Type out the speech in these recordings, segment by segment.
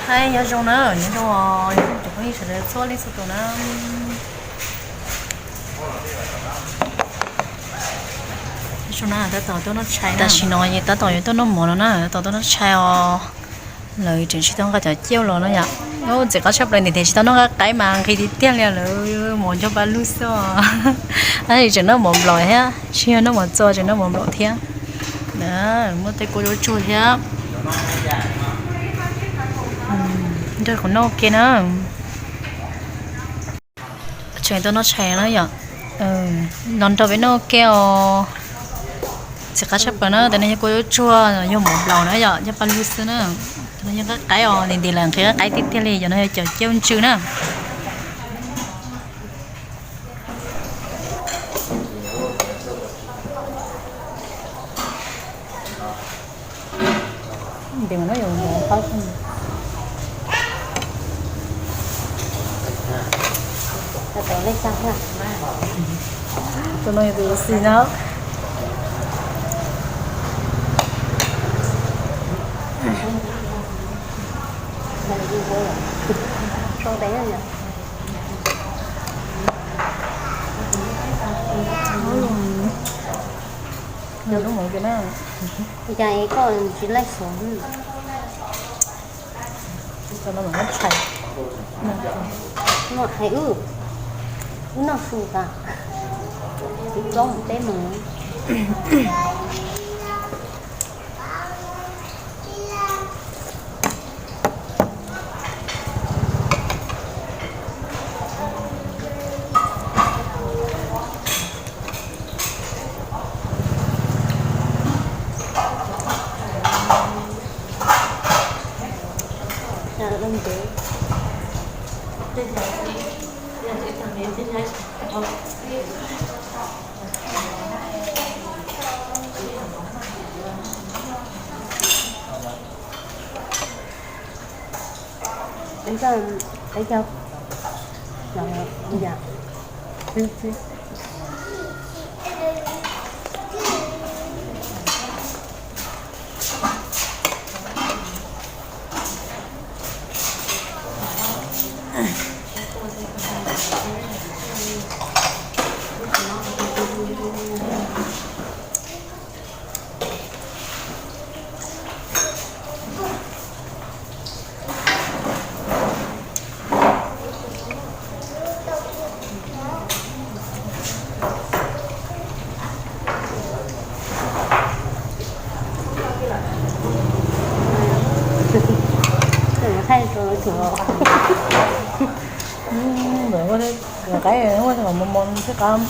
Nyob zoo na, nyob zoo, nyob zoo tsoom phooj ywg sawv daws txhua leej txhua tus na. Zoo na, tab tom tuaj noj tshais, tam sim no tab tom yuav tuaj noj mov no na, tab tom tuaj noj tshais os. Lawv tseem tsis tau nqa cov cauj los no yom. Txiv qab tshaj plaws ntiaj teb tsis tau noj nqa qaib mas nqhis tiag tiag li, lawv mov ncho pa lug xwb os. Tab sis tseem noj mov nplaum thiab, tsis yog noj mov txua, tseem noj mov nplaum thiab. Muaj tej kua zuab tsuag thiab. Nrog kuv noj ua ke na. Tseem tuaj noj tshais na yom. Los nrog peb noj ua ke os. Txiv qab tshaj plaws na, tab no yog kua zuab tsuag, yog mov nplaum na yom, yog pa lug xwb na. Tab no yog nqa qaib os, nti nti lawm nqhis nqa qaib tiag tiag li, cov no yog cov cauj ntsw na. Tus no yog tus xis na. Lub mus kiag na. Cas es koj tsis laij xov? Noj hais wb, wb noj su tas, tiv plaub mus teb mus. Ntawm qaib ua mos mos thiab qab.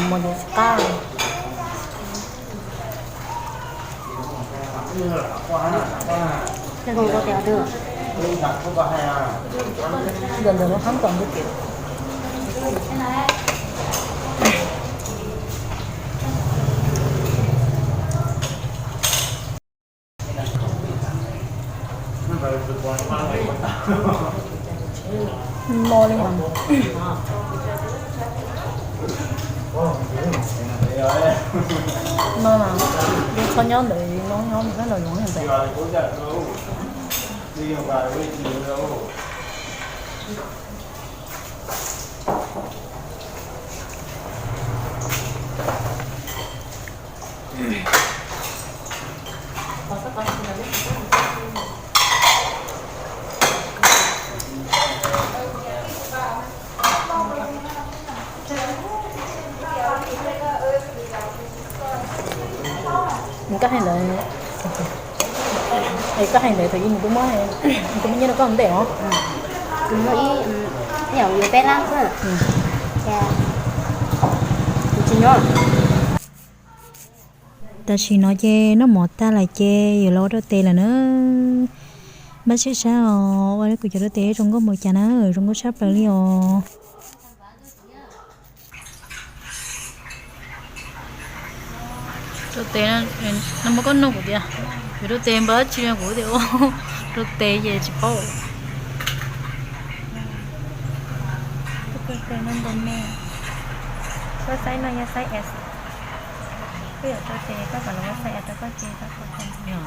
Mos mos thiab qab. Ntawm ntawm lub hab tom ntawd tias. No li mas. No mas, yeej txhob nyob ntawd, nyob nyob mus sab nraum zoov ntawd. Koj hais ntawd, koj hais ntawd thaum ub nws twb muab, nws twb muab nyiaj rau koj ntej os. Muaj ib, ib yam li peb lab xwb. Tsis nyob. Tam sim no ces noj mov tag lawm ces yuav los ua rau tes lawm na. Npaj siab sab os, ua rau kuv cov rau tes zoo nkauj npaum cas na, zoo nkauj tshaj plaws li os. Rau tes no, muab koj nug kuv tias, yuav rau tes npawg dab tsi no kuv tias, rau tes ces tsis paub. Xaiv no yog xaiv S. Koj yuav rau ces koj kom lawv ua txhais rau koj ces koj ua tau.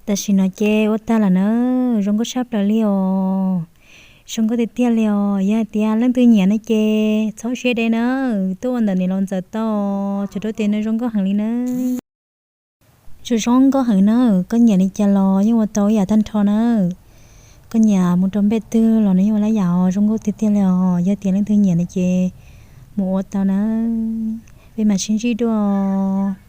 Tam sim no ces ua tag lawm na, zoo nkauj tshaj plaws li os. Zoo nkauj tiag tiag li os. Yog hais tias leej twg nyiam no ces txhob siab deb na, tuaj ua ntawm niam laus ntxawm tau, cov rau tes no zoo nkauj heev li na. Tsuas zoo nkauj heev na, koj nyiam li cas los yeej ua tau ib yam tag nrho na. Koj nyiam mus rau npej twg los nws yeej ua lab yam os, zoo nkauj tiag tiag li os. Yog tias leej twg nyiam no ces mus ua tau na. Peb mam sib ntsib dua.